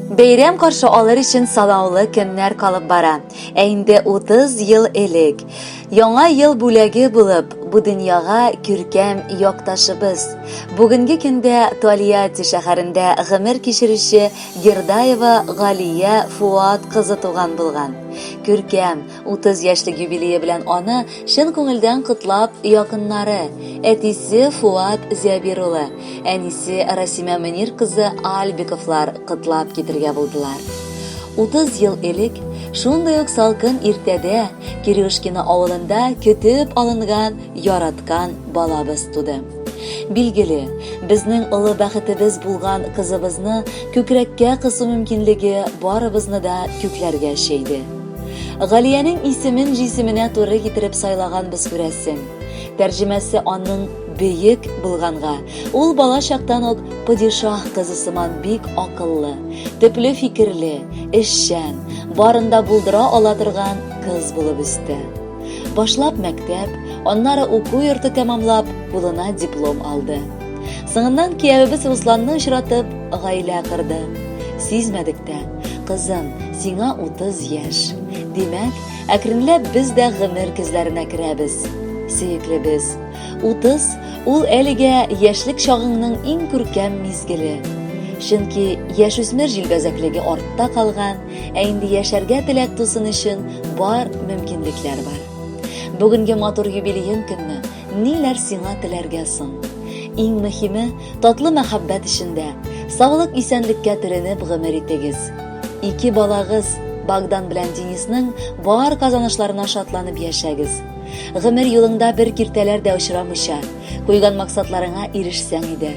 Бәйрәм каршы алыр өчен санаулы көннәр калып бара. Ә инде 30 ел элек, Яңа ел бүләге булып, бу дөньяга күркәм якташыбыз, бүгенге көндә Тольятти шәһәрендә гомер кичерүче Гердаева Галия Фуат кызы туган булган. Күркәм 30 яшьлек юбилее белән аны чын күңелдән котлап, якыннары, әтисе Фуат Зябир улы, әнисе Расимә Мөнир кызы Альбиковлар котлап китергә булдылар. 30 ел элек, шундый ук салкын иртәдә Кирюшкино авылында көтеп алынган, яраткан балабыз туды. Билгеле, безнең олы бәхетебез булган кызыбызны күкрәккә кысу мөмкинлеге барыбызны да күкләргә чөйде. Галиянең исемен җисеменә туры китереп сайлаганбыз күрәсең. Тәрҗемәсе аның бөек булганга, ул бала чактан ук падишаһ кызы сыман бик акыллы, төпле фикерле, эшчән, барын да булдыра ала торган кыз булып үсте. Башлап мәктәп, аннары уку йорты тәмамлап, кулына диплом алды. Соңыннан киявебез Русланны очратып, гаилә корды. Сизмәдек тә, кызым, сиңа 30 яшь. Димәк, әкренләп без дә гомер көзләренә керәбез. Сөеклебез, 30 ул әлегә яшьлек чагыңның иң күркәм мизгеле. Чөнки яшүсмер җилбәзәклеге артта калган, ә инде яшәргә теләк тусын өчен бар мөмкинлекләр бар. Бүгенге матур юбилеең көнне Ниләр сиңа теләргә соң? Иң мөһиме, татлы мәхәббәт эчендә, саулык-исәнлеккә төренеп гомер итегез. Ике балагыз, Богдан белән Денисның бар казанышларына шатланып яшәгез. Гомер юлыңда бер киртәләр дә очрамыйча, куйган максатларыңа ирешсәң иде.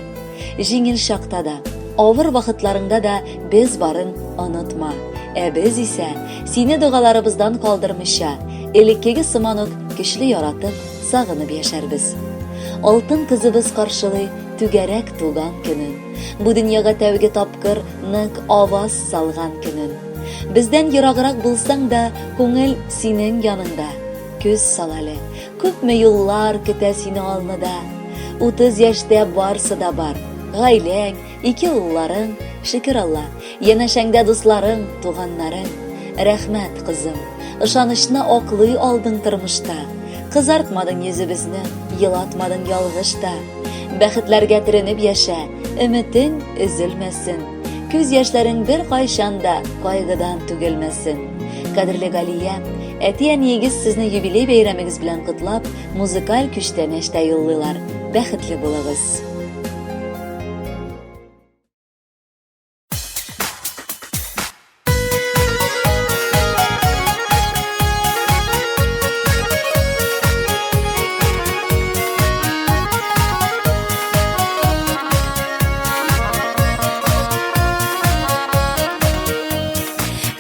Җиңел чакта да, авыр вакытларыңда да без барын онытма. Ә без исә, сине догаларыбыздан калдырмыйча, элеккеге сыман ук көчле яратып, сагынып яшәрбез. Алтын кызыбыз каршылый түгәрәк туган көнен. Бу дөньяга тәүге тапкыр нык аваз салган көнен. Бездән ераграк булсаң да, күңел синең яныңда. Күз сал әле, күпме юллар көтә сине алныда. 30 яшьтә барсы да бар. Гаиләң, ике улларың, шөкер Алла, янәшәңдә дусларың, туганнарың. Рәхмәт, кызым, ышанычны аклый алдың тормышта. Кызартмадың йөзебезне, елатмадың ялгыш та. Бәхетләргә төренеп яшә, өметең өзелмәсен. Күз яшьләрең беркайчан да кайгыдан түгелмәсен. Кадерле Галия, әти-әниегез сезне юбилей бәйрәмегез белән котлап, музыкаль күчтәнәч тә юллыйлар. Бәхетле булыгыз!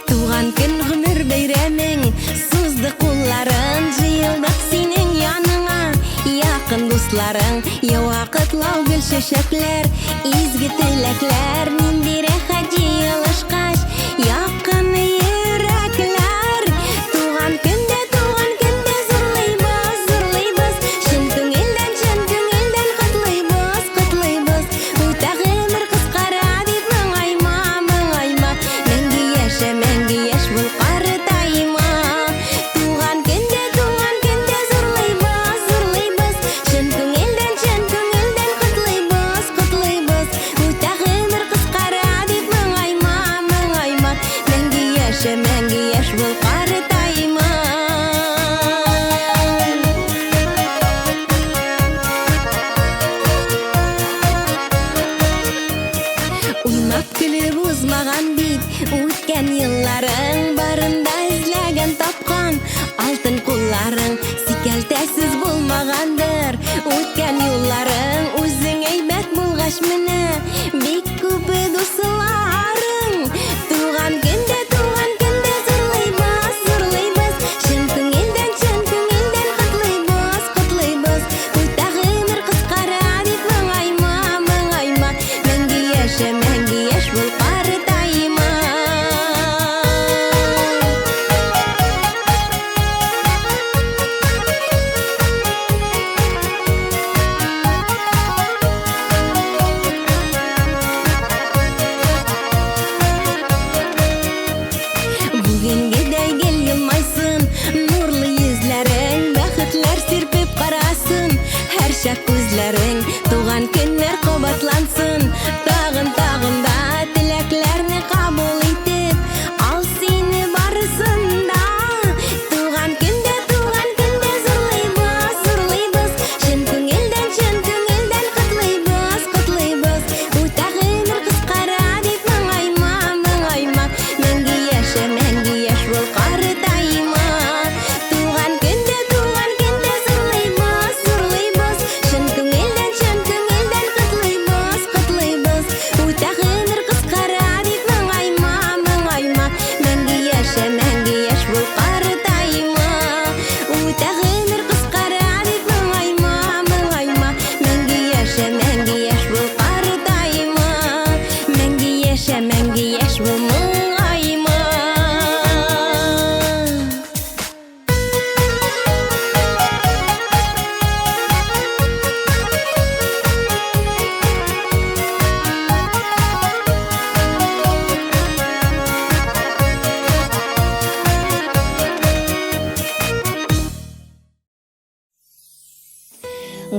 Туган көн гомер бәйрәмең Сузды кулларын җыелдык синең яныңа Якын дусларың ява котлау гөл чәчәкләр Изге теләкләр нинди рәхәт җыелышкач Якын йөрәкләр Туган көндә туган көндә зурлыйбыз зурлыйбыз Чын күңелдән чын күңелдән котлыйбыз котлыйбыз Үтә гомер кыскара дип моңайма моңайма Мәңге яшә мәңге яшь бул картайма Туган көндә туган көндә зурлыйбыз зурлыйбыз Чын күңелдән чын күңелдән котлыйбыз котлыйбыз Үтә гомер кыскара дип моңайма моңайма Мәңге яшә мәңге яшь бул картайма Уйнап көлеп узмаган бит үткән елларың барында эзләгән тапкан алтын кулларың сикәлтәсез булмагандыр үткән юлларың үзең әйбәт булгач менә бик күп дусларың туган көндә туган көндә зурлыйбыз зурлыйбыз чын күңелдән чын күңелдән котлыйбыз котлыйбыз үтә гомер кыскара дип моңайма моңайма Мәңге яшә, мәңге яшь бул, картайма.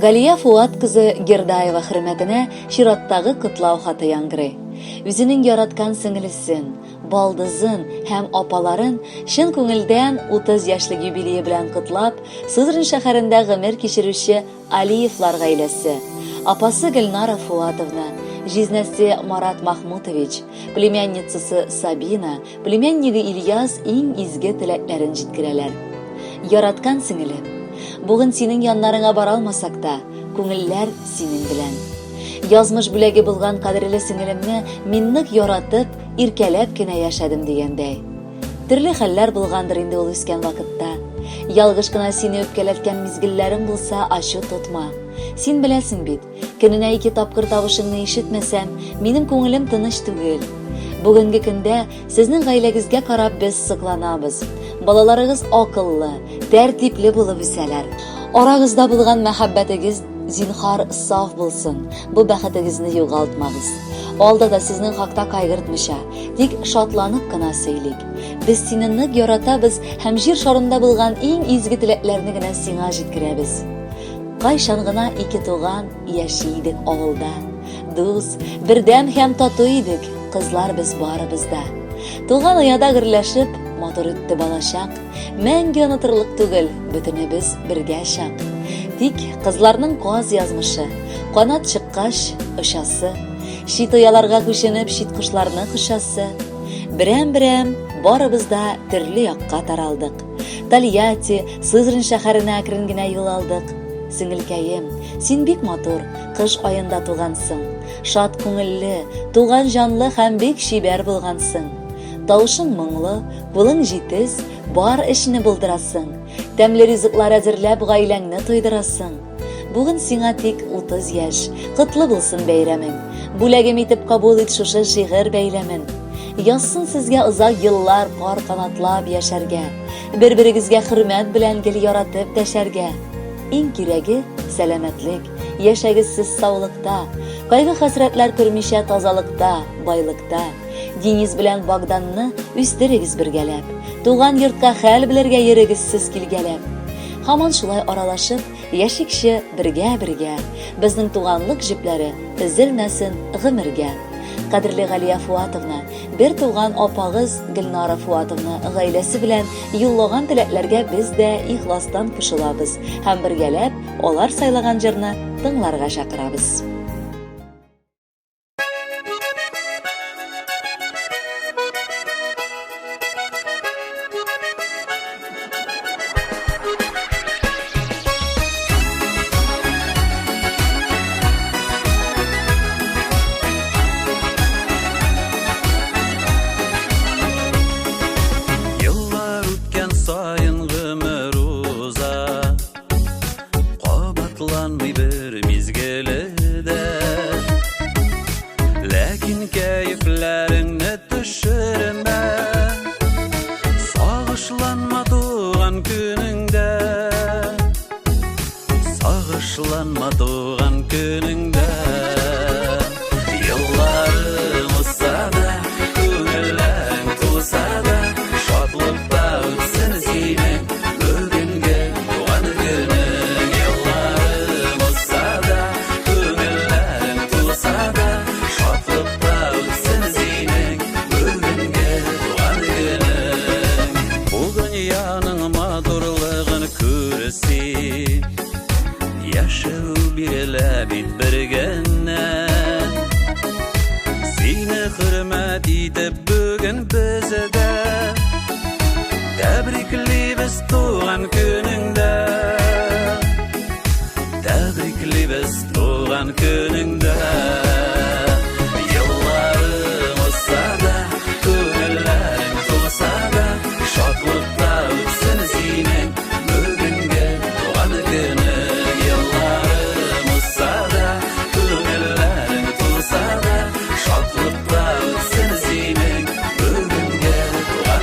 Галия Фуат кызы Гердаева хөрмәтенә чираттагы котлау хаты яңгырый. Үзенең яраткан сеңелесен, балдызын һәм апаларын чын күңелдән 30 яшьлек юбилее белән котлап, Сызрань шәһәрендә гомер кичерүче Алиевлар гаиләсе, апасы Гөлнара Фуатовна, җизнәсе Марат Махмутович, племянницасы Сабина, Племяннигы Ильяс иң изге теләкләрен җиткерәләр. Яраткан сеңелем, бүген синең яннарыңа бара алмасак та, күңелләр синең белән. Язмыш бүләге булган кадерле сеңелемне мин нык яратып, иркәләп кенә яшәдем дигәндәй. Төрле хәлләр булгандыр инде ул үскән вакытта. Ялгыш кына сине үпкәләткән мизгелләрем булса, ачу тотма. Син беләсең бит, Көненә ике тапкыр тавышыңны ишетмәсәм, минем күңелем тыныч түгел. Бүгенге көндә сезнең гаиләгезгә карап без сокланабыз. Балаларыгыз акыллы, тәртипле булып үсәләр. Арагызда булган мәхәббәтегез зинхар саф булсын. Бу бәхетегезне югалтмагыз. Алда да сезнең хакта кайгыртмыйча, тик шатланып кына сөйлик. Без сине нык яратабыз һәм җир шарында булган иң изге теләкләрне генә сиңа җиткерәбез. Кайчан гына ике туган яши идек авылда. Дус, бердәм һәм тату идек, кызлар без барыбыз да. Туган ояда гөрләшеп, матур үтте балачак. Мәңге онытырлык түгел, бөтенебез бергә чак. Тик кызларның каз язмышы, канат чыккач, очасы. Чит ояларга күченеп, чит кошларны кочасы. Берәм-берәм барыбыз да төрле якка таралдык. Тольятти, Сызрань шәһәренә әкрен генә юл алдык. Сеңелкәем, син бик матур, кыш аенда тугансың. Шат күңелле, туган җанлы һәм бик чибәр булгансың. Тавышың моңлы, кулың җитез, бар эшне булдырасың. Тәмле ризыклар әзерләп гаиләңне туйдырасың. Бүген сиңа тик 30 яшь. Котлы булсын бәйрәмең. Бүләгем итеп кабул ит шушы шигырь бәйләмен. Язсын сезгә озак еллар пар канатлап яшәргә. Бер-берегезгә хөрмәт белән гел яратып дәшәргә. Иң кирәге сәламәтлек. Яшәгез сез саулыкта. Кайгы-хәсрәтләр күрмичә тазалыкта, байлыкта. Денис белән Богданны үстерегез бергәләп. Туган йортка хәл белергә йөрегез сез килгәләп. Һаман шулай аралашып, яшикче бергә-бергә. Безнең туганлык җепләре өзелмәсен гомергә. Кадерле Галия Фуатовна, бер туган апагыз Гөлнара Фуатовна гаиләсе белән юллаган теләкләргә без дә ихластан кушылабыз һәм бергәләп алар сайлаган җырны тыңларга чакырабыз. Еллар үткән саен гомер уза Кабатланмый бер мизгеле дә. Ләкин кәефләреңне төшермә. Сагышланма туган көнеңдә. Сагышланма туган көнеңдә. Елларың узса да, күңелләрең тулса да, шатлыкта үтсен синең бүгенге туган көнең. Елларың узса да, күңелләрең тулса да, шатлыкта үтсен синең бүгенге туган көнең. Бу дөньяның матурлыгын күр син. Яшәү бирелә бит бер генә. Сине хөрмәт итеп бүген без дә Тәбриклибез туган көнеңдә. Тәбриклибез туган көнеңдә. Елларың узса да, күңелләрең тулса да, шатлыкта үтсен синең бүгенге туган көнең. Елларың узса да, күңелләрең тулса да, шатлыкта үтсен синең бүгенге туган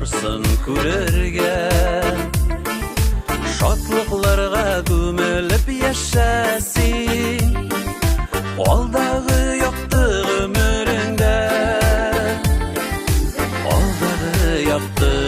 барсын күрергә. Шатлыкларга күмелеп яшә син. Алдагы якты гомереңдә. Алдагы якты